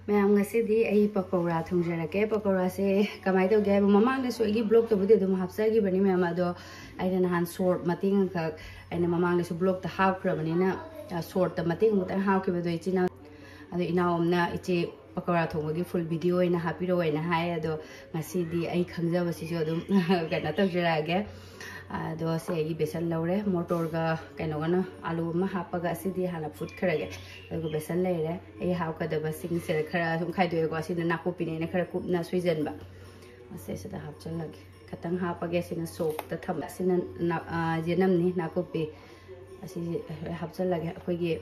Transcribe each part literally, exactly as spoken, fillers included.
ꯃꯌꯥꯝ, ꯉꯁꯤꯗꯤ ꯑꯩ ꯄꯀꯧꯔꯥ ꯊꯣꯡꯖꯔꯛꯀꯦ꯫ ꯄꯀꯧꯔꯥꯁꯦ ꯀꯃꯥꯏꯅ ꯇꯧꯒꯦ ꯍꯥꯏꯕ, ꯃꯃꯥꯡꯗꯁꯨ ꯑꯩꯒꯤ ꯕ꯭ꯂꯣꯛꯇꯕꯨꯗꯤ ꯑꯗꯨꯝ ꯍꯥꯞꯆꯈꯤꯕꯅꯤ ꯃꯌꯥꯝ, ꯑꯗꯣ ꯑꯩꯅ ꯅꯍꯥꯟ ꯁꯣꯔꯠ ꯃꯇꯦꯛ ꯑꯃꯈꯛ, ꯑꯩꯅ ꯃꯃꯥꯡꯗꯁꯨ ꯕ꯭ꯂꯣꯛꯇ ꯍꯥꯞꯈ꯭ꯔꯕꯅꯤꯅ, ꯑ, ꯁꯣꯔꯠꯇ ꯃꯇꯦꯛ ꯑꯃꯈꯛꯇꯪ ꯍꯥꯞꯈꯤꯕꯗꯣ ꯏꯆꯤꯟ ꯏꯅꯥꯎ, ꯑꯗꯣ ꯏꯅꯥꯎ ꯑꯃꯅ ꯏꯆꯦ ꯄꯀꯧꯔꯥ ꯊꯣꯡꯕꯒꯤ ꯐꯨꯜ ꯚꯤꯗꯤꯑꯣ ꯑꯣꯏꯅ ꯍꯥꯞꯄꯤꯔꯛꯑꯣ ꯍꯥꯏꯅ ꯍꯥꯏ꯫ ꯑꯗꯣ ꯉꯁꯤꯗꯤ ꯑꯩ ꯈꯪꯖꯕꯁꯤꯁꯨ ꯑꯗꯨꯝ ꯀꯩꯅꯣ ꯇꯧꯖꯔꯛꯑꯒꯦ꯫ ꯑꯗꯣ ꯁꯦ ꯑꯩꯒꯤ ꯕꯦꯁꯟ ꯂꯧꯔꯦ, ꯃꯣꯇꯣꯔꯒ ꯀꯩꯅꯣꯒꯅ, ꯑꯥꯂꯨ ꯑꯃ ꯍꯥꯞꯄꯒ ꯑꯁꯤꯗꯤ ꯍꯥꯟꯅ ꯐꯨꯠꯈ꯭ꯔꯒꯦ꯫ ꯑꯗꯨꯒ ꯕꯦꯁꯟ ꯂꯩꯔꯦ, ꯑꯩ ꯍꯥꯞꯀꯗꯕꯁꯤꯡꯁꯦ ꯈꯔ ꯁꯨꯝ ꯈꯥꯏꯗꯣꯛꯑꯦꯀꯣ꯫ ꯑꯁꯤꯅ ꯅꯥꯀꯨꯞꯄꯤꯅꯦ, ꯑꯩꯅ ꯈꯔ ꯀꯨꯞꯅ ꯁꯣꯏꯖꯟꯕ꯫ ꯑꯁꯦ ꯁꯤꯗ ꯍꯥꯞꯆꯜꯂꯒꯦ꯫ ꯈꯤꯇꯪ ꯍꯥꯞꯄꯒꯦ꯫ ꯁꯤꯅ ꯁꯣꯛꯇ ꯊꯝꯕ꯫ ꯁꯤꯅ ꯅꯥ-, ꯑ, ꯌꯦꯅꯝꯅꯤ, ꯅꯥꯀꯨꯞꯄꯤ꯫ ꯑꯁꯤ ꯍꯥꯞꯆꯜꯂꯒꯦ꯫ ꯑꯩꯈꯣꯏꯒꯤ,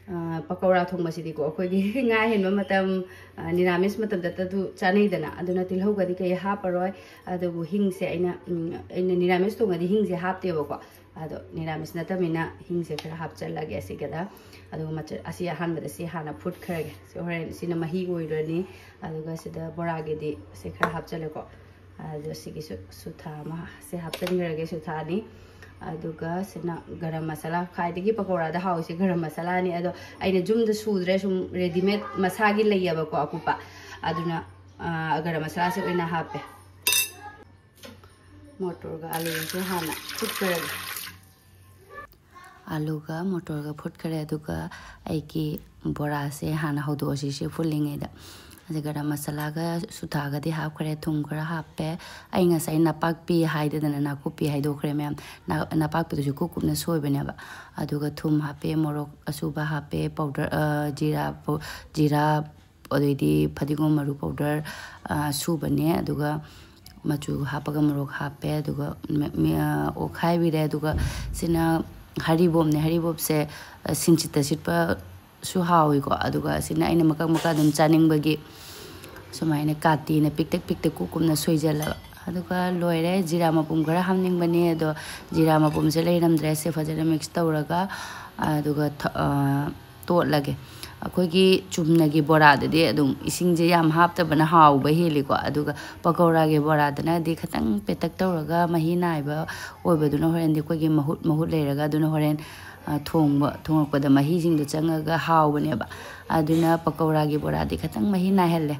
ꯑ, ꯄꯀꯧꯔꯥ ꯊꯣꯡꯕꯁꯤꯗꯤꯀꯣ, ꯑꯩꯈꯣꯏꯒꯤ ꯉꯥ ꯍꯦꯟꯕ ꯃꯇꯝ, ꯑ, ꯅꯤꯔꯥꯃꯤꯁ ꯃꯇꯝꯗꯇꯁꯨ ꯆꯥꯅꯩꯗꯅ꯫ ꯑꯗꯨꯅ ꯇꯤꯜꯍꯧꯒꯗꯤ ꯀꯩ ꯍꯥꯞꯄꯔꯣꯏ꯫ ꯑꯗꯨꯕꯨ ꯍꯤꯡꯁꯦ ꯑꯩꯅ, ꯎꯝ, ꯑꯩꯅ ꯅꯤꯔꯥꯃꯤꯁ ꯊꯣꯡꯉꯗꯤ ꯍꯤꯡꯁꯦ ꯍꯥꯞꯇꯦꯕꯀꯣ꯫ ꯑꯗꯣ ꯅꯤꯔꯥꯃꯤꯁ ꯅꯠꯇꯕꯅꯤꯅ ꯍꯤꯡꯁꯦ ꯈꯔ ꯍꯥꯞꯆꯜꯂꯒꯦ ꯑꯁꯤꯒꯗ꯫ ꯑꯗꯨꯒ ꯃꯆ-, ꯑꯁꯤ ꯑꯍꯥꯟꯕꯗ ꯁꯤ ꯍꯥꯟꯅ ꯐꯨꯠꯈ꯭ꯔꯒꯦ꯫ ꯁꯤ ꯍꯣꯔꯦꯟ ꯁꯤꯅ ꯃꯍꯤ ꯑꯣꯏꯔꯅꯤ꯫ ꯑꯗꯨꯒ ꯁꯤꯗ ꯕꯣꯔꯥꯒꯤꯗꯤ ꯁꯤ ꯈꯔ ꯍꯥꯞꯆꯜꯂꯦꯀꯣ꯫ ꯑꯗꯣ ꯁꯤꯒꯤꯁꯨ ꯁꯨꯊꯥ ꯑꯃ ꯁꯤ ꯍꯥꯞꯆꯤꯟꯈ꯭ꯔꯒꯦ, ꯁꯨꯊꯥ ꯑꯅꯤ꯫ ꯑꯗꯨꯒ ꯁꯤꯅ ꯒꯔꯝ ꯃꯁꯥꯂꯥ, ꯈ꯭ꯋꯥꯏꯗꯒꯤ ꯄꯀꯧꯔꯥꯗ ꯍꯥꯎꯔꯤꯁꯦ ꯒꯔꯝ ꯃꯁꯥꯂꯥꯅꯤ꯫ ꯑꯗꯣ ꯑꯩꯅ ꯌꯨꯝꯗ ꯁꯨꯗ꯭ꯔꯦ, ꯁꯨꯝ ꯔꯦꯗꯤꯃꯦꯗ ꯃꯁꯥꯒꯤ ꯂꯩꯌꯦꯕꯀꯣ ꯑꯀꯨꯞꯄ, ꯑꯗꯨꯅ, ꯑ, ꯒꯔꯝ ꯃꯁꯥꯂꯥꯁꯦ ꯑꯣꯏꯅ ꯍꯥꯞꯄꯦ꯫ ꯃꯣꯇꯣꯔꯒ ꯑꯂꯨꯒꯁꯦ ꯍꯥꯟꯅ ꯐꯨꯠꯈ꯭ꯔꯒꯦ꯫ ꯑꯂꯨꯒ ꯃꯣꯇꯣꯔꯒ ꯐꯨꯠꯈ꯭ꯔꯦ, ꯑꯗꯨꯒ ꯑꯩꯒꯤ ꯕꯣꯔꯥꯁꯦ ꯍꯥꯟꯅ ꯍꯧꯗꯣꯛꯑꯁꯤ, ꯁꯤ ꯐꯨꯜꯂꯤꯉꯩꯗ꯫ ꯑꯗ ꯒꯔꯝ ꯃꯁꯥꯂꯥꯒ ꯁꯨꯊꯥꯒꯗꯤ ꯍꯥꯞꯈ꯭ꯔꯦ, ꯊꯨꯝ ꯈꯔ ꯍꯥꯞꯄꯦ꯫ ꯑꯩ ꯉꯁꯥꯏ ꯅꯄꯥꯛꯄꯤ ꯍꯥꯏꯗꯗꯅ ꯅꯥꯀꯨꯞꯄꯤ ꯍꯥꯏꯗꯣꯛꯈ꯭ꯔꯦ ꯃꯌꯥꯝ꯫ ꯅ-, ꯅꯄꯥꯛꯄꯤꯗꯨꯁꯨ ꯀꯨꯞ ꯀꯨꯞꯅ ꯁꯣꯏꯕꯅꯦꯕ꯫ ꯑꯗꯨꯒ ꯊꯨꯝ ꯍꯥꯞꯄꯦ, ꯃꯣꯔꯣꯛ ꯑꯁꯨꯕ ꯍꯥꯞꯄꯦ, ꯄꯥꯎꯗꯔ, ꯑ, ꯖꯤꯔꯥ ꯄꯥꯎ-, ꯖꯤꯔꯥ, ꯑꯗꯩꯗꯤ ꯐꯗꯤꯒꯣꯝ ꯃꯔꯨ ꯄꯥꯎꯗꯔ, ꯑ, ꯁꯨꯕꯅꯦ꯫ ꯑꯗꯨꯒ ꯃꯆꯨ ꯍꯥꯞꯄꯒ ꯃꯣꯔꯣꯛ ꯍꯥꯞꯄꯦ, ꯑꯗꯨꯒ ꯃꯦ-, ꯃꯦ-, ꯑ, ꯑꯣꯠꯈꯥꯏꯕꯤꯔꯦ꯫ ꯑꯗꯨꯒ ꯁꯤꯅ ꯍꯔꯤꯕꯣꯞꯅꯦ꯫ ꯍꯔꯤꯕꯣꯞꯁꯦ, ꯑ, ꯁꯤꯟ ꯁꯤꯠꯇ ꯁꯤꯠꯄꯁꯨ ꯍꯥꯎꯏꯀꯣ꯫ ꯑꯗꯨꯒ ꯁꯤꯅ ꯑꯩꯅ ꯃꯀꯛ ꯃꯀꯛ ꯑꯗꯨꯝ ꯆꯥꯅꯤꯡꯕꯒꯤ ꯁꯨꯃꯥꯏꯅ ꯀꯥꯇꯤꯅ ꯄꯤꯛꯇꯛ ꯄꯤꯛꯇꯛ ꯀꯨꯞ ꯀꯨꯞꯅ ꯁꯣꯏꯖꯜꯂꯕ꯫ ꯑꯗꯨꯒ ꯂꯣꯏꯔꯦ꯫ ꯖꯤꯔꯥ ꯃꯄꯨꯝ ꯈꯔ ꯍꯥꯞꯅꯤꯡꯕꯅꯦ, ꯑꯗꯣ ꯖꯤꯔꯥ ꯃꯄꯨꯝꯁꯦ ꯂꯩꯔꯝꯗ꯭ꯔꯦ꯫ ꯁꯦ ꯐꯖꯅ ꯃꯤꯛꯁ ꯇꯧꯔꯒ, ꯑꯗꯨꯒ ꯊ-, ꯑ, ꯇꯣꯠꯂꯒꯦ꯫ ꯑꯩꯈꯣꯏꯒꯤ ꯆꯨꯝꯅꯒꯤ ꯕꯣꯔꯥꯗꯗꯤ ꯑꯗꯨꯝ ꯏꯁꯤꯡꯁꯦ ꯌꯥꯝ ꯍꯥꯞꯇꯕꯅ ꯍꯥꯎꯕ ꯍꯦꯜꯂꯤꯀꯣ꯫ ꯑꯗꯨꯒ ꯄꯀꯧꯔꯥꯒꯤ ꯕꯣꯔꯥꯗꯅꯗꯤ ꯈꯤꯇꯪ ꯄꯦꯇꯛ ꯇꯧꯔꯒ ꯃꯍꯤ ꯅꯥꯏꯕ ꯑꯣꯏꯕꯗꯨꯅ ꯍꯣꯔꯦꯟꯗꯤ ꯑꯩꯈꯣꯏꯒꯤ ꯃꯍꯨꯠ ꯃꯍꯨꯠ ꯂꯩꯔꯒ ꯑꯗꯨꯅ ꯍꯣꯔꯦꯟ, ꯑ, ꯊꯣꯡꯕ, ꯊꯣꯡꯉꯛꯄꯗ ꯃꯍꯤꯁꯤꯡꯗꯣ ꯆꯪꯉꯒ ꯍꯥꯎꯕꯅꯦꯕ꯫ ꯑꯗꯨꯅ ꯄꯀꯧꯔꯥꯒꯤ ꯕꯣꯔꯥꯗꯤ ꯈꯤꯇꯪ ꯃꯍꯤ ꯅꯥꯏꯍꯜꯂꯦ꯫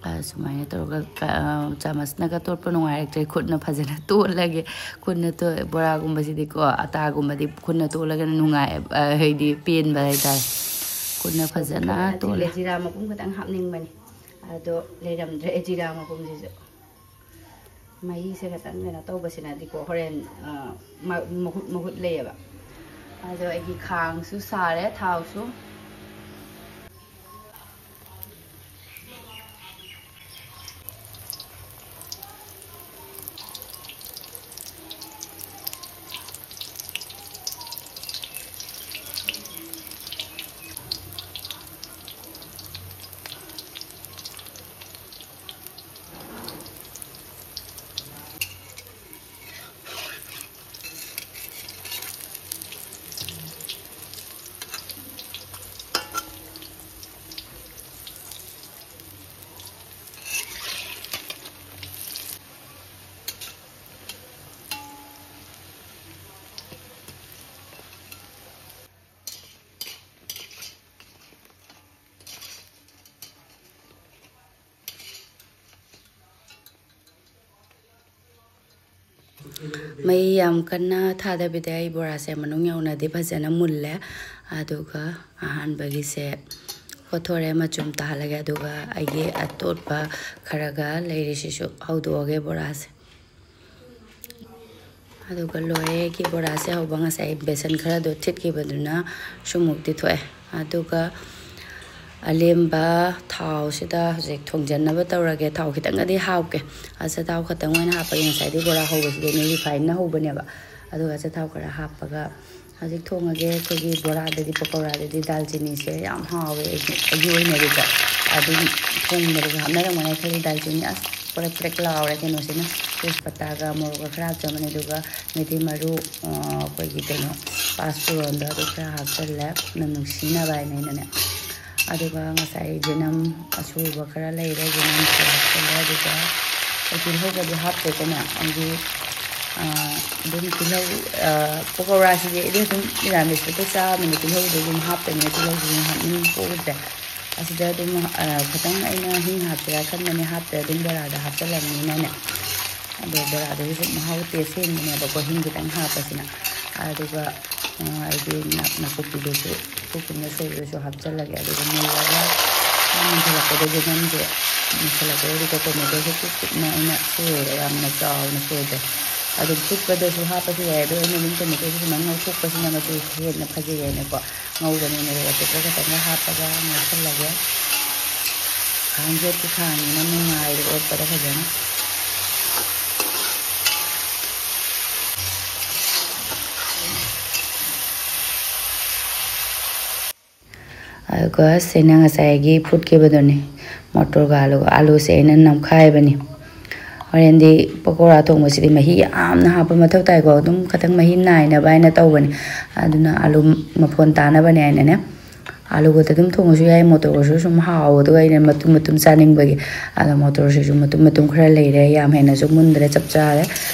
ꯑ, ꯁꯨꯃꯥꯏꯅ ꯇꯧꯔꯒ, ꯑ, ꯆꯥꯃꯁꯅꯒ ꯇꯣꯠꯄ ꯅꯨꯡꯉꯥꯏꯔꯛꯇ꯭ꯔꯦ꯫ ꯈꯨꯠꯅ ꯐꯖꯅ ꯇꯣꯠꯂꯒꯦ꯫ ꯈꯨꯠꯅ ꯇꯣ-, ꯕꯣꯔꯥꯒꯨꯝꯕꯁꯤꯗꯤꯀꯣ, ꯑꯇꯥꯒꯨꯝꯕꯗꯤ ꯈꯨꯠꯅ ꯇꯣꯠꯂꯒꯅ ꯅꯨꯡꯉꯥꯏ, ꯑ, ꯍꯥꯏꯗꯤ ꯄꯦꯟꯕ ꯍꯥꯏꯇꯥꯔꯦ꯫ ꯈꯨꯠꯅ ꯐꯖꯅ ꯈꯔ ꯇꯣꯠꯂꯦ꯫ ꯖꯤꯔꯥ ꯃꯄꯨꯝ ꯈꯛꯇꯪ ꯍꯥꯞꯅꯤꯡꯕꯅꯤ, ꯑꯗꯣ ꯂꯩꯔꯝꯗ꯭ꯔꯦ ꯖꯤꯔꯥ ꯃꯄꯨꯝꯁꯤꯁꯨ꯫ ꯃꯍꯤꯁꯦ ꯈꯛꯇꯪ ꯀꯩꯅꯣ ꯇꯧꯕꯁꯤꯅꯗꯤꯀꯣ ꯍꯣꯔꯦꯟ, ꯑ, ꯃ-, ꯃꯍꯨꯠ ꯃꯍꯨꯠ ꯂꯩꯌꯦꯕ꯫ ꯑꯗꯣ ꯑꯩꯒꯤ ꯈꯥꯡꯁꯨ ꯁꯥꯔꯦ, ꯊꯥꯎꯁꯨ꯫ ꯃꯩ ꯌꯥꯝ ꯀꯟꯅ ꯊꯥꯗꯕꯤꯗ ꯑꯩ ꯕꯣꯔꯥꯁꯦ ꯃꯅꯨꯡ ꯌꯧꯅꯗꯤ ꯐꯖꯅ ꯃꯨꯜꯂꯦ꯫ ꯑꯗꯨꯒ ꯑꯍꯥꯟꯕꯒꯤꯁꯦ ꯀꯣꯊꯣꯔꯦ, ꯃꯆꯨꯝ ꯇꯥꯍꯜꯂꯒꯦ꯫ ꯑꯗꯨꯒ ꯑꯩꯒꯤ ꯑꯇꯣꯠꯄ ꯈꯔꯒ ꯂꯩꯔꯤꯁꯤꯁꯨ ꯍꯧꯗꯣꯛꯑꯒꯦ ꯕꯣꯔꯥꯁꯦ꯫ ꯑꯗꯨꯒ ꯂꯣꯏꯔꯦ ꯑꯩꯒꯤ ꯕꯣꯔꯥꯁꯦ ꯍꯧꯕ꯫ ꯉꯁꯥꯏ ꯕꯦꯁꯟ ꯈꯔꯗꯣ ꯊꯤꯠꯈꯤꯕꯗꯨꯅ ꯁꯨꯃꯨꯛꯇꯤ ꯊꯣꯛꯑꯦ꯫ ꯑꯗꯨꯒ ꯑꯂꯦꯝꯕ ꯊꯥꯎꯁꯤꯗ ꯍꯧꯖꯤꯛ ꯊꯣꯡꯖꯟꯅꯕ ꯇꯧꯔꯒꯦ꯫ ꯊꯥꯎ ꯈꯤꯇꯪꯒꯗꯤ ꯍꯥꯞꯀꯦ꯫ ꯑꯆꯥꯊꯥꯎ ꯈꯛꯇꯪ ꯑꯣꯏꯅ ꯍꯥꯞꯄꯒꯦ꯫ ꯉꯁꯥꯏꯗꯤ ꯕꯣꯔꯥ ꯍꯧꯕꯁꯤꯗꯤ ꯑꯩꯅ ꯔꯤꯐꯥꯏꯟꯅ ꯍꯧꯕꯅꯦꯕ꯫ ꯑꯗꯨꯒ ꯑꯆꯥꯊꯥꯎ ꯈꯔ ꯍꯥꯞꯄꯒ ꯍꯧꯖꯤꯛ ꯊꯣꯡꯉꯒꯦ꯫ ꯑꯩꯈꯣꯏꯒꯤ ꯕꯣꯔꯥꯗꯗꯤ, ꯄꯀꯧꯔꯥꯗꯗꯤ ꯗꯥꯜꯆꯤꯅꯤꯁꯦ ꯌꯥꯝ ꯍꯥꯎꯋꯦ꯫ ꯑꯩꯒꯤ, ꯑꯩꯒꯤ ꯑꯣꯏꯅꯗꯤꯀꯣ ꯑꯗꯨꯝ ꯊꯣꯡꯕꯗꯁꯨ ꯍꯥꯞꯅꯔꯝꯒꯅꯤ꯫ ꯑꯩꯈꯣꯏꯒꯤ ꯗꯥꯜꯆꯤꯅꯤ ꯑꯁ ꯄ꯭ꯔꯦꯛ ꯄ꯭ꯔꯦꯛ ꯂꯥꯎꯔꯦ ꯀꯩꯅꯣꯁꯤꯅ꯫ ꯇꯦꯖꯄꯇꯥꯒ ꯃꯣꯔꯣꯛꯀ ꯈꯔ ꯍꯥꯞꯆꯕꯅꯦ, ꯑꯗꯨꯒ ꯃꯩꯇꯩ ꯃꯔꯨ, ꯑ, ꯑꯩꯈꯣꯏꯒꯤ ꯀꯩꯅꯣ, ꯄꯥꯁꯄꯨꯔꯣꯟꯗꯣ ꯑꯗꯨ ꯈꯔ ꯍꯥꯞꯆꯜꯂꯦ, ꯃꯅꯝ ꯅꯨꯡꯁꯤꯅꯕ ꯍꯥꯏꯅ ꯑꯩꯅꯅꯦ꯫ ꯑꯗꯨꯒ ꯉꯁꯥꯏ ꯌꯦꯅꯝ ꯑꯁꯨꯕ ꯈꯔ ꯂꯩꯔꯦ, ꯌꯦꯅꯝ ꯈꯔ ꯍꯥꯞꯆꯜꯂꯦ꯫ ꯑꯗꯨꯒ ꯑꯩ ꯇꯤꯜꯍꯧꯒꯗꯤ ꯍꯥꯞꯇꯦꯀꯣ ꯃꯌꯥꯝ, ꯑꯩꯗꯤ, ꯑ, ꯑꯗꯨꯝ ꯇꯤꯜꯍꯧ, ꯑ, ꯄꯀꯧꯔꯥꯁꯤꯗꯤ ꯑꯩꯗꯤ ꯑꯗꯨꯝ ꯃꯤꯔꯥꯃꯤꯁꯇ ꯆꯥꯕꯅꯤꯅ ꯇꯤꯜꯍꯧꯗꯤ ꯑꯗꯨꯝ ꯍꯥꯞꯇꯕꯅꯤꯅ ꯇꯤꯜꯍꯧꯗꯤ ꯑꯗꯨꯝ ꯍꯥꯞꯅꯤꯡꯕ ꯄꯣꯛꯇ꯭ꯔꯦ꯫ ꯑꯁꯤꯗ ꯑꯗꯨꯝ, ꯑ, ꯈꯤꯇꯪ ꯑꯩꯅ ꯍꯤꯡ ꯍꯥꯞꯁꯤꯔꯥ ꯈꯟꯕꯅꯦ, ꯍꯥꯞꯇ꯭ꯔꯦ, ꯑꯗꯨꯝ ꯕꯣꯔꯥꯗ ꯍꯥꯞꯆꯜꯂꯕꯅꯤꯅꯅꯦ꯫ ꯑꯗꯣ ꯕꯣꯔꯥꯗꯨꯒꯤꯁꯨ ꯃꯍꯥꯎ ꯇꯦꯁ ꯍꯦꯟꯕꯅꯦꯕꯀꯣ, ꯍꯤꯡ ꯈꯤꯇꯪ ꯍꯥꯞꯄꯁꯤꯅ꯫ ꯑꯗꯨꯒ, ꯑ, ꯑꯩꯗꯤ ꯅꯥ-, ꯅꯥꯀꯨꯞꯄꯤꯗꯨꯁꯨ, ꯀꯨꯞꯄꯤꯅ ꯁꯣꯏꯕꯗꯨꯁꯨ ꯍꯥꯞꯆꯜꯂꯒꯦ꯫ ꯑꯗꯨꯒ ꯃꯨꯜꯂꯒ, ꯃꯨꯟꯊꯠꯂꯛꯄꯗ ꯌꯦꯅꯝꯁꯦ, ꯃꯨꯟꯊꯠꯂꯛꯄꯗꯗꯤ ꯇꯣꯃꯦꯇꯣꯁꯦ ꯀꯨꯞ ꯀꯨꯞꯅ ꯑꯩꯅ ꯁꯣꯏꯔꯦ, ꯌꯥꯝꯅ ꯆꯥꯎꯅ ꯁꯣꯏꯗ꯭ꯔꯦ꯫ ꯑꯗꯨꯝ ꯐꯨꯠꯄꯗꯁꯨ ꯍꯥꯞꯄꯁꯨ ꯌꯥꯏ, ꯑꯗꯣ ꯑꯩꯅ ꯑꯗꯨꯝ ꯇꯣꯃꯦꯇꯣꯁꯦ ꯁꯨꯃꯥꯏꯅ ꯉꯧꯊꯣꯛꯄꯁꯤꯅ ꯃꯆꯨ ꯍꯦꯟꯅ ꯐꯖꯩ ꯍꯥꯏꯅꯀꯣ꯫ ꯉꯧꯕꯅꯦ꯫ ꯃꯣꯔꯣꯛ ꯑꯇꯦꯛꯄ ꯈꯛꯇꯪꯒ ꯍꯥꯞꯄꯒ ꯉꯧꯁꯜꯂꯒꯦ꯫ ꯈꯥꯡꯖꯦꯠꯀꯤ ꯈꯥꯡꯅꯤꯅ ꯅꯨꯡꯉꯥꯏꯔꯦ ꯑꯣꯠꯄꯗ ꯐꯖꯅ꯫ ꯑꯗꯨꯒ ꯁꯤꯅ ꯉꯁꯥꯏꯒꯤ ꯐꯨꯠꯈꯤꯕꯗꯨꯅꯤ, ꯃꯣꯇꯣꯔꯒ ꯑꯂꯨꯒ꯫ ꯑꯂꯨꯁꯦ ꯑꯩꯅ ꯅꯝꯈꯥꯏꯕꯅꯤ꯫ ꯍꯣꯔꯦꯟꯗꯤ ꯄꯀꯧꯔꯥ ꯊꯣꯡꯕꯁꯤꯗꯤ ꯃꯍꯤ ꯌꯥꯝꯅ ꯍꯥꯞꯄ ꯃꯊꯧ ꯇꯥꯏꯀꯣ, ꯑꯗꯨꯝ ꯈꯤꯇꯪ ꯃꯍꯤ ꯅꯥꯏꯅꯕ ꯍꯥꯏꯅ ꯇꯧꯕꯅꯤ꯫ ꯑꯗꯨꯅ ꯑꯂꯨ ꯃꯐꯣꯟ ꯇꯥꯅꯕꯅꯦ ꯍꯥꯏꯅꯅꯦ, ꯑꯂꯨꯒꯗ ꯑꯗꯨꯝ ꯊꯣꯡꯉꯁꯨ ꯌꯥꯏ, ꯃꯣꯇꯣꯔꯒꯁꯨ ꯁꯨꯝ ꯍꯥꯎꯕꯗꯣ ꯑꯩꯅ ꯃꯇꯨꯝ ꯃꯇꯨꯝ ꯆꯥꯅꯤꯡꯕꯒꯤ꯫ ꯑꯗꯣ ꯃꯣꯇꯣꯔꯁꯤꯁꯨ ꯃꯇꯨꯝ ꯃꯇꯨꯝ ꯈꯔ ꯂꯩꯔꯦ, ꯌꯥꯝ ꯍꯦꯟꯅꯁꯨ ꯃꯨꯟꯗ꯭ꯔꯦ, ꯆꯞ ꯆꯥꯔꯦ꯫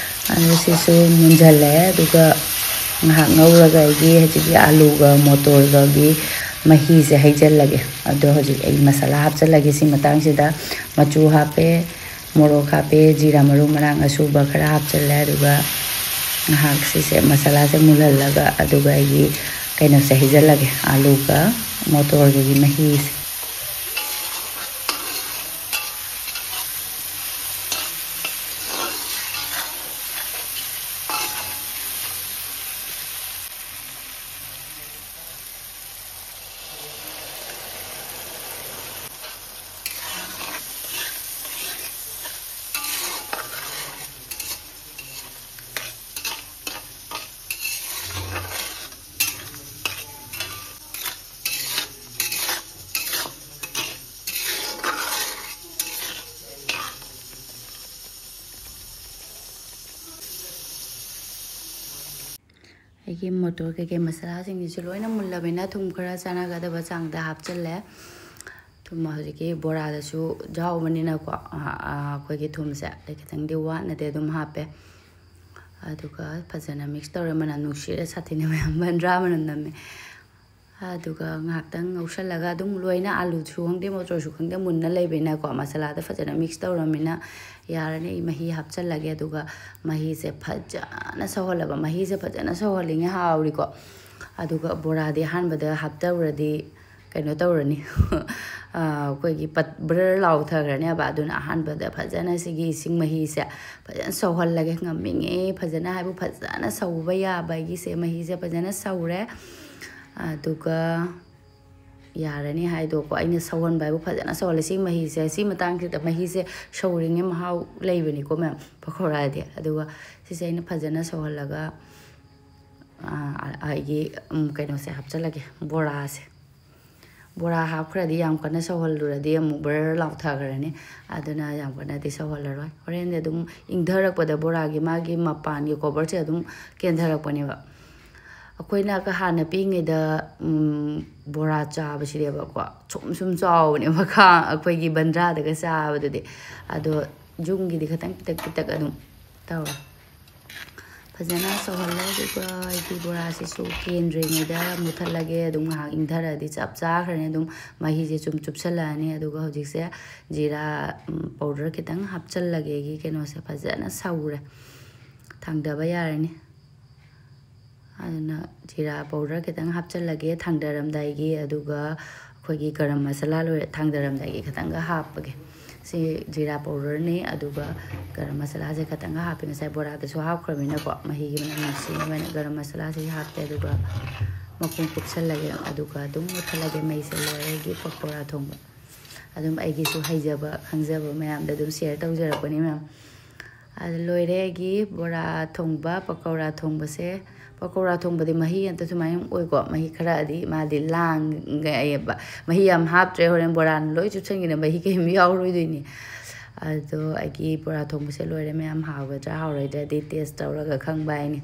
ꯑꯗꯣ ꯁꯤꯁꯨ ꯃꯨꯟꯖꯜꯂꯦ꯫ ꯑꯗꯨꯒ ꯉꯥꯏꯍꯥꯛ ꯉꯧꯔꯒ ꯑꯩꯒꯤ ꯍꯧꯖꯤꯛꯀꯤ ꯑꯥꯂꯨꯒ ꯃꯣꯇꯣꯔꯒꯒꯤ ꯃꯍꯤꯁꯦ ꯍꯩꯖꯜꯂꯒꯦ꯫ ꯑꯗꯣ ꯍꯧꯖꯤꯛ ꯑꯩ ꯃꯁꯥꯂꯥ ꯍꯥꯞꯆꯜꯂꯒꯦ ꯁꯤ ꯃꯇꯥꯡꯁꯤꯗ꯫ ꯃꯆꯨ ꯍꯥꯞꯄꯦ, ꯃꯣꯔꯣꯛ ꯍꯥꯞꯄꯦ, ꯖꯤꯔꯥ, ꯃꯔꯨ ꯃꯔꯥꯡ ꯑꯁꯨꯕ ꯈꯔ ꯍꯥꯞꯆꯜꯂꯦ꯫ ꯑꯗꯨꯒ ꯉꯥꯏꯍꯥꯛ ꯁꯤꯁꯦ ꯃꯁꯥꯂꯥꯁꯦ ꯃꯨꯜꯍꯜꯂꯒ, ꯑꯗꯨꯒ ꯑꯩꯒꯤ ꯀꯩꯅꯣꯁꯦ ꯍꯩꯖꯜꯂꯒꯦ, ꯑꯥꯂꯨꯒ ꯃꯣꯇꯣꯔꯒꯒꯤ ꯃꯍꯤꯁꯦ꯫ ꯑꯩꯒꯤ ꯃꯣꯇꯣꯔ ꯀꯩꯀꯩ ꯃꯁꯥꯂꯥꯁꯤꯡꯁꯤꯁꯨ ꯂꯣꯏꯅ ꯃꯨꯜꯂꯕꯅꯤꯅ ꯊꯨꯝ ꯈꯔ ꯆꯥꯟꯅꯒꯗꯕ ꯆꯥꯡꯗ ꯍꯥꯞꯆꯤꯜꯂꯦ꯫ ꯊꯨꯝ ꯍꯧꯖꯤꯛꯀꯤ ꯕꯣꯔꯥꯗꯁꯨ ꯌꯥꯎꯕꯅꯤꯅꯀꯣ, ꯑ, ꯑ, ꯑꯩꯈꯣꯏꯒꯤ ꯊꯨꯝꯁꯦ ꯑꯗꯩ ꯈꯤꯇꯪꯗꯤ ꯋꯥꯠꯅꯗꯤ ꯑꯗꯨꯝ ꯍꯥꯞꯄꯦ꯫ ꯑꯗꯨꯒ ꯐꯖꯅ ꯃꯤꯛꯁ ꯇꯧꯔꯦ꯫ ꯃꯅꯝ ꯅꯨꯡꯁꯤꯔꯦ, ꯁꯥꯊꯤꯅ ꯃꯌꯥꯝ ꯕꯟꯗ꯭ꯔꯥ ꯃꯅꯝ ꯅꯝꯃꯦ꯫ ꯑꯗꯨꯒ ꯉꯥꯏꯍꯥꯛꯇꯪ ꯉꯧꯁꯜꯂꯒ ꯑꯗꯨꯝ ꯂꯣꯏꯅ ꯑꯂꯨꯁꯨ ꯈꯪꯗꯦ, ꯃꯣꯇꯣꯔꯁꯨ ꯈꯪꯗꯦ, ꯃꯨꯟꯅ ꯂꯩꯕꯅꯤꯅꯀꯣ, ꯃꯁꯥꯂꯥꯗ ꯐꯖꯅ ꯃꯤꯛꯁ ꯇꯧꯔꯃꯤꯅ ꯌꯥꯔꯅꯤ꯫ ꯑꯩ ꯃꯍꯤ ꯍꯥꯞꯆꯜꯂꯒꯦ꯫ ꯑꯗꯨꯒ ꯃꯍꯤꯁꯦ ꯐꯖꯅ ꯁꯧꯍꯜꯂꯕ꯫ ꯃꯍꯤꯁꯦ ꯐꯖꯅ ꯁꯧꯍꯜꯂꯤꯉꯩ ꯍꯥꯎꯔꯤꯀꯣ꯫ ꯑꯗꯨꯒ ꯕꯣꯔꯥꯗꯤ ꯑꯍꯥꯟꯕꯗ ꯍꯥꯞꯇꯧꯔꯗꯤ ꯀꯩꯅꯣ ꯇꯧꯔꯅꯤ꯫ ꯑꯩꯈꯣꯏꯒꯤ ꯄꯠ ꯕ꯭ꯔꯔ ꯂꯥꯎꯊꯈ꯭ꯔꯅꯦꯕ꯫ ꯑꯗꯨꯅ ꯑꯍꯥꯟꯕꯗ ꯐꯖꯅ ꯁꯤꯒꯤ ꯏꯁꯤꯡ ꯃꯍꯤꯁꯦ ꯐꯖꯅ ꯁꯧꯍꯜꯂꯒꯦ꯫ ꯉꯝꯃꯤꯉꯩ ꯐꯖꯅ ꯍꯥꯏꯕꯨ ꯐꯖꯅ ꯁꯧꯕ ꯌꯥꯕꯒꯤꯁꯦ ꯃꯍꯤꯁꯦ ꯐꯖꯅ ꯁꯧꯔꯦ꯫ ꯑꯗꯨꯒ ꯌꯥꯔꯅꯤ ꯍꯥꯏꯗꯣꯀꯣ꯫ ꯑꯩꯅ ꯁꯧꯍꯟꯕ ꯍꯥꯏꯕꯨ ꯐꯖꯅ ꯁꯧꯍꯜꯂꯦ꯫ ꯁꯤ ꯃꯍꯤꯁꯦ, ꯁꯤ ꯃꯇꯥꯡꯁꯤꯗ ꯃꯍꯤꯁꯦ ꯁꯧꯔꯤꯉꯩ ꯃꯍꯥꯎ ꯂꯩꯕꯅꯤꯀꯣ ꯃꯌꯥꯝ, ꯄꯀꯧꯔꯥꯗꯤ꯫ ꯑꯗꯨꯒ ꯁꯤꯁꯦ ꯑꯩꯅ ꯐꯖꯅ ꯁꯧꯍꯜꯂꯒ, ꯑ, ꯑꯩꯒꯤ, ꯎꯝ, ꯀꯩꯅꯣꯁꯦ ꯍꯥꯞꯆꯤꯜꯂꯒꯦ, ꯕꯣꯔꯥꯁꯦ꯫ ꯕꯣꯔꯥ ꯍꯥꯞꯈ꯭ꯔꯗꯤ ꯌꯥꯝ ꯀꯟꯅ ꯁꯧꯍꯜꯂꯨꯔꯗꯤ ꯑꯃꯨꯛ ꯕꯔ ꯂꯥꯎꯊꯈ꯭ꯔꯅꯤ꯫ ꯑꯗꯨꯅ ꯌꯥꯝ ꯀꯟꯅꯗꯤ ꯁꯧꯍꯜꯂꯔꯣꯏ꯫ ꯍꯣꯔꯦꯟꯗꯤ ꯑꯗꯨꯝ ꯏꯪꯊꯔꯛꯄꯗ ꯕꯣꯔꯥꯒꯤ ꯃꯥꯒꯤ ꯃꯄꯥꯟꯒꯤ ꯀꯣꯕꯔꯁꯦ ꯑꯗꯨꯝ ꯀꯦꯟꯊꯔꯛꯄꯅꯦꯕ꯫ ꯑꯩꯈꯣꯏꯅ ꯍꯥꯟꯅ ꯄꯤꯛꯏꯉꯩꯗ, ꯎꯝ, ꯕꯣꯔꯥ ꯆꯥꯕꯁꯤꯗꯤꯕꯀꯣ, ꯁꯨꯝ ꯁꯨꯝ ꯆꯥꯎꯕꯅꯦꯕ, ꯈꯥꯡ-, ꯑꯩꯈꯣꯏꯒꯤ ꯕꯟꯗ꯭ꯔꯥꯗꯒ ꯆꯥꯕꯗꯨꯗꯤ꯫ ꯑꯗꯣ ꯌꯨꯝꯒꯤꯗꯤ ꯈꯤꯇꯪ ꯄꯤꯇꯛ ꯄꯤꯇꯛ ꯑꯗꯨꯝ ꯇꯧꯔꯦ꯫ ꯐꯖꯅ ꯁꯧꯍꯜꯂꯦ꯫ ꯑꯗꯨꯒ ꯑꯩꯒꯤ ꯕꯣꯔꯥꯁꯤꯁꯨ ꯀꯦꯟꯗ꯭ꯔꯤꯉꯩꯗ ꯃꯨꯊꯠꯂꯒꯦ꯫ ꯑꯗꯨꯝ ꯉꯥꯏꯍꯥꯛ ꯏꯪꯊꯔꯛꯑꯗꯤ ꯆꯞ ꯆꯥꯈ꯭ꯔꯅꯤ꯫ ꯑꯗꯨꯝ ꯃꯍꯤꯁꯦ ꯁꯨꯝ ꯆꯨꯞꯁꯜꯂꯛꯑꯅꯤ꯫ ꯑꯗꯨꯒ ꯍꯧꯖꯤꯛꯁꯦ ꯖꯤꯔꯥ, ꯎꯝ, ꯄꯥꯎꯗꯔ ꯈꯤꯇꯪ ꯍꯥꯞꯆꯜꯂꯒꯦ꯫ ꯑꯩꯒꯤ ꯀꯩꯅꯣꯁꯦ ꯐꯖꯅ ꯁꯧꯔꯦ, ꯊꯥꯡꯗꯕ ꯌꯥꯔꯅꯤ꯫ ꯑꯗꯨꯅ ꯖꯤꯔꯥ ꯄꯥꯎꯗꯔ ꯈꯤꯇꯪ ꯍꯥꯞꯆꯜꯂꯒꯦ ꯊꯥꯡꯗꯔꯝꯗꯥꯏꯒꯤ꯫ ꯑꯗꯨꯒ ꯑꯩꯈꯣꯏꯒꯤ ꯒꯔꯝ ꯃꯁꯥꯂꯥ ꯂꯣꯏꯔꯦ, ꯊꯥꯡꯗꯔꯝꯗꯥꯏꯒꯤ ꯈꯤꯇꯪꯒ ꯍꯥꯞꯄꯒꯦ꯫ ꯁꯤ ꯖꯤꯔꯥ ꯄꯥꯎꯗꯔꯅꯤ, ꯑꯗꯨꯒ ꯒꯔꯝ ꯃꯁꯥꯂꯥꯁꯦ ꯈꯤꯇꯪꯒ ꯍꯥꯞꯄꯦ꯫ ꯉꯁꯥꯏ ꯕꯣꯔꯥꯗꯁꯨ ꯍꯥꯞꯈ꯭ꯔꯕꯅꯤꯅꯀꯣ, ꯃꯍꯤꯒꯤ ꯃꯅꯝ ꯅꯨꯡꯁꯤꯅꯕ ꯍꯥꯏꯅ ꯒꯔꯝ ꯃꯁꯥꯂꯥꯁꯤ ꯍꯥꯞꯄꯦ꯫ ꯑꯗꯨꯒ ꯃꯈꯨꯝ ꯀꯨꯞꯁꯜꯂꯒꯦ, ꯑꯗꯨꯒ ꯑꯗꯨꯝ ꯃꯨꯠꯊꯠꯂꯒꯦ꯫ ꯃꯩꯁꯦ ꯂꯣꯏꯔꯦ꯫ ꯑꯩꯒꯤ ꯄꯀꯧꯔꯥ ꯊꯣꯡꯕ ꯑꯗꯨꯝ ꯑꯩꯒꯤꯁꯨ ꯍꯩꯖꯕ ꯈꯪꯖꯕ ꯃꯌꯥꯝꯗ ꯑꯗꯨꯝ ꯁꯤꯌꯔ ꯇꯧꯖꯔꯛꯄꯅꯤ ꯃꯌꯥꯝ꯫ ꯑꯗꯨ ꯂꯣꯏꯔꯦ ꯑꯩꯒꯤ ꯕꯣꯔꯥ ꯊꯣꯡꯕ, ꯄꯀꯧꯔꯥ ꯊꯣꯡꯕꯁꯦ꯫ ꯄꯀꯧꯔꯥ ꯊꯣꯡꯕꯗꯤ ꯃꯍꯤ ꯑꯝꯇ ꯁꯨꯃꯥꯏꯅ ꯑꯣꯏꯀꯣ, ꯃꯍꯤ ꯈꯔꯗꯤ ꯃꯥꯗꯤ ꯂꯥꯡꯉꯦꯕ꯫ ꯃꯍꯤ ꯌꯥꯝ ꯍꯥꯞꯇ꯭ꯔꯦ, ꯍꯣꯔꯦꯟ ꯕꯣꯔꯥꯅ ꯂꯣꯏ ꯆꯨꯞꯁꯟꯈꯤꯅ ꯃꯍꯤ ꯀꯔꯤꯝ ꯌꯥꯎꯔꯣꯏꯗꯣꯏꯅꯤ꯫ ꯑꯗꯣ ꯑꯩꯒꯤ ꯕꯣꯔꯥ ꯊꯣꯡꯕꯁꯦ ꯂꯣꯏꯔꯦ ꯃꯌꯥꯝ꯫ ꯍꯥꯎꯒꯗ꯭ꯔꯥ ꯍꯥꯎꯔꯣꯏꯗ꯭ꯔꯗꯤ ꯇꯦꯁ ꯇꯧꯔꯒ ꯈꯪꯕ ꯍꯥꯏꯅꯤ꯫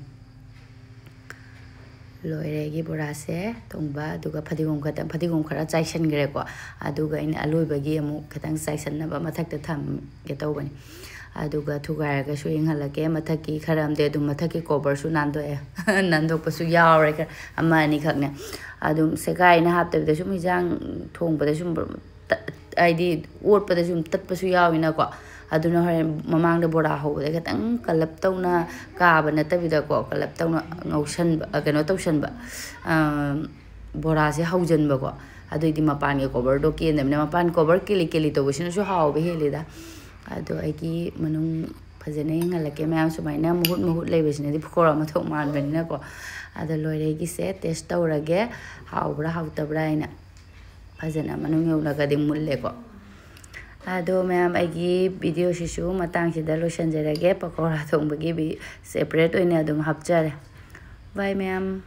ꯂꯣꯏꯔꯦ ꯑꯩꯒꯤ ꯕꯣꯔꯥꯁꯦ ꯊꯣꯡꯕ꯫ ꯑꯗꯨꯒ ꯐꯗꯤꯒꯣꯝ ꯈꯛꯇꯪ, ꯐꯗꯤꯒꯣꯝ ꯈꯔ ꯆꯥꯏꯁꯤꯟꯈ꯭ꯔꯦꯀꯣ꯫ ꯑꯗꯨꯒ ꯑꯩꯅ ꯑꯂꯣꯏꯕꯒꯤ ꯑꯃꯨꯛ ꯈꯤꯇꯪ ꯆꯥꯏꯁꯤꯟꯅꯕ ꯃꯊꯛꯇ ꯊꯝꯒꯦ ꯇꯧꯕꯅꯤ꯫ ꯑꯗꯨꯒ ꯊꯨꯒꯥꯏꯔꯒꯁꯨ ꯌꯦꯡꯍꯜꯂꯛꯀꯦ꯫ ꯃꯊꯛꯀꯤ ꯈꯔ ꯑꯃꯗꯤ ꯑꯗꯨꯝ ꯃꯊꯛꯀꯤ ꯀꯣꯕꯔꯁꯨ ꯅꯥꯟꯗꯣꯛꯑꯦ꯫ ꯅꯥꯟꯗꯣꯛꯄꯁꯨ ꯌꯥꯎꯔꯦ ꯈꯔ, ꯑꯃ ꯑꯅꯤꯈꯛꯅꯦ꯫ ꯑꯗꯨꯝ ꯁꯦꯒꯥꯏꯅ ꯍꯥꯞꯇꯕꯤꯗ ꯁꯨꯝ ꯏꯟꯖꯥꯡ ꯊꯣꯡꯕꯗ ꯁꯨꯝ ꯇ-, ꯍꯥꯏꯗꯤ ꯑꯣꯠꯄꯗ ꯁꯨꯝ ꯇꯠꯄꯁꯨ ꯌꯥꯎꯋꯤꯅꯀꯣ꯫ ꯑꯗꯨꯅ ꯍꯣꯔꯦꯟ ꯃꯃꯥꯡꯗ ꯕꯣꯔꯥ ꯍꯧꯕꯗ ꯈꯤꯇꯪ ꯀꯜꯂꯞ ꯇꯧꯅ ꯀꯥꯕ ꯅꯠꯇꯕꯤꯗꯀꯣ, ꯀꯜꯂꯞ ꯇꯧꯅ ꯉꯧꯁꯟꯕ, ꯑ, ꯀꯩꯅꯣ ꯇꯧꯁꯟꯕ, ꯑ, ꯕꯣꯔꯥꯁꯦ ꯍꯧꯖꯟꯕꯀꯣ꯫ ꯑꯗꯨꯑꯣꯏꯗꯤ ꯃꯄꯥꯟꯒꯤ ꯀꯣꯕꯔꯗꯣ ꯀꯦꯟꯗꯕꯅꯤꯅ, ꯃꯄꯥꯟ ꯀꯣꯕꯔ ꯀꯦꯂꯤ ꯀꯦꯂꯤ ꯇꯧꯕꯁꯤꯅꯁꯨ ꯍꯥꯎꯕ ꯍꯦꯜꯂꯤꯗ꯫ ꯑꯗꯣ ꯑꯩꯒꯤ ꯃꯅꯨꯡ ꯐꯖꯅ ꯌꯦꯡꯍꯜꯂꯛꯀꯦ ꯃꯌꯥꯝ꯫ ꯁꯨꯃꯥꯏꯅ ꯃꯍꯨꯠ ꯃꯍꯨꯠ ꯂꯩꯕꯁꯤꯅꯗꯤ ꯄꯀꯧꯔꯥ ꯃꯊꯧ ꯃꯥꯟꯕꯅꯤꯅꯀꯣ꯫ ꯑꯗꯣ ꯂꯣꯏꯔꯦ ꯑꯩꯒꯤꯁꯦ, ꯇꯦꯁ ꯇꯧꯔꯒꯦ ꯍꯥꯎꯕ꯭ꯔꯥ ꯍꯥꯎꯇꯕ꯭ꯔꯥ ꯍꯥꯏꯅ꯫ ꯐꯖꯅ ꯃꯅꯨꯡ ꯌꯧꯅꯒꯗꯤ ꯃꯨꯜꯂꯦꯀꯣ꯫ ꯑꯗꯣ ꯃꯌꯥꯝ, ꯑꯩꯒꯤ ꯚꯤꯗꯤꯑꯣꯁꯤꯁꯨ ꯃꯇꯥꯡꯁꯤꯗ ꯂꯣꯏꯁꯤꯟꯖꯔꯒꯦ꯫ ꯄꯀꯧꯔꯥ ꯊꯣꯡꯕꯒꯤ ꯚꯤ-, ꯁꯦꯄꯔꯦꯠ ꯑꯣꯏꯅ ꯑꯗꯨꯝ ꯍꯥꯞꯆꯔꯦ꯫ ꯕꯥꯏ ꯃꯌꯥꯝ꯫